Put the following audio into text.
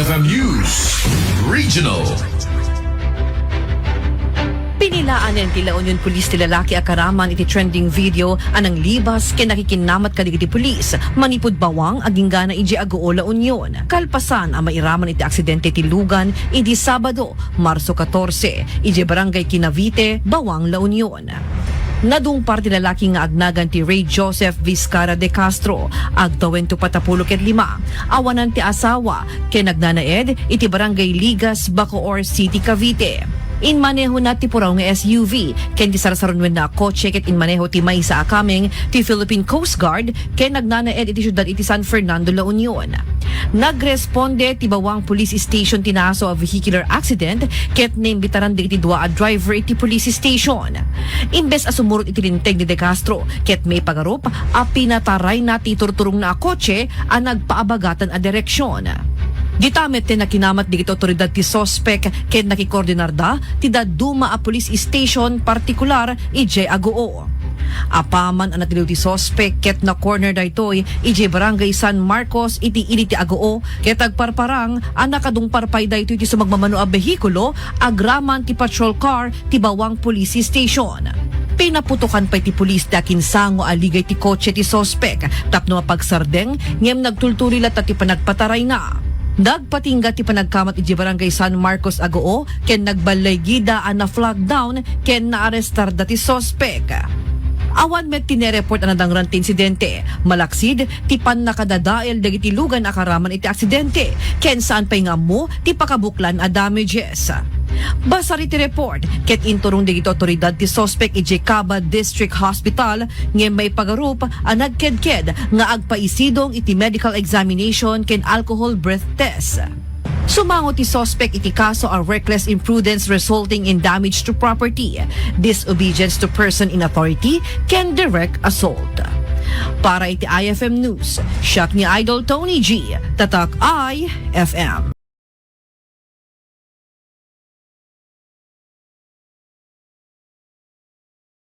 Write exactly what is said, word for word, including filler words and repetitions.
F M News Regional. Pinilaanen ti La Union Police ti lalaki a karaman iti trending video a nanglibas ken nakikinnamat kadagiti pulis manipud bawang agingga idiay Agoo, La Union. Kalpasan a mairaman iti aksidente ti lugan idi Sabado, Marso katorse, idiay Barangay Kinavite, Bawang, La Union. Nadungpar ti lalaki nga agnagan ti Ray Joseph Vizcarra de Castro, agtawen ti uppat a pulo ket lima, awanan ti asawa, ken nagnanaed iti Barangay Ligas, Bacoor City, Cavite. Inmanehona ti puraw nga S U V ken ti sarsaruenna a kotse ket inmaneho ti maysa a kameng ti Philippine Coast Guard ken nagnanaed iti siudad iti San Fernando, La Union. Nagresponde ti Bawang Police Station ti naso a vehicular accident ket naimbitaran dagiti dua a driver iti police station. Imbes a sumurot iti linteg ni De Castro ket maipagarup a pinatarayna ti turturongna a kotse a nagpaabagatan a direksion. Dita met ti nakinamat dagiti otoridad ti suspek ket nakikoordinarda ti dadduma a police station partikular idiay Agoo. Apaman a natiliw ti suspek ket na-corner daytoy idiay Barangay San Marcos iti ili ti Agoo ket agparparang a nakadungpar pay daytoy ti sumagmamano a behikulo agraman ti patrol car ti Bawang Police Station. Pinaputokan pay ti pulis ti akinsango a ligay ti kotse ti suspek tapno mapagsardeng ngem nagtultuloy latta ti panagpatarayna. Nagpatingga ti panagkamat idiay Barangay San Marcos, Agoo, ken nagballaygida a na-flag down ken naarestarda ti suspek. Awan met ti nereport a nadangran ti insidente, malaksid ti pannakadadael dagiti lugan a karaman iti aksidente, ken saan pay nga ammo ti pakabuklan a damages. Basar iti report, ket inturong dagiti otoridad ti suspek idiay Caba District Hospital, ngem maipagarup a nagkedked nga agpaisidong iti medical examination ken alcohol breath test. Sumango ti suspek iti kaso a reckless imprudence resulting in damage to property, disobedience to person in authority, ken direct assault. Para iti I F M News, siak ni Idol Tony G, Tatak I F M.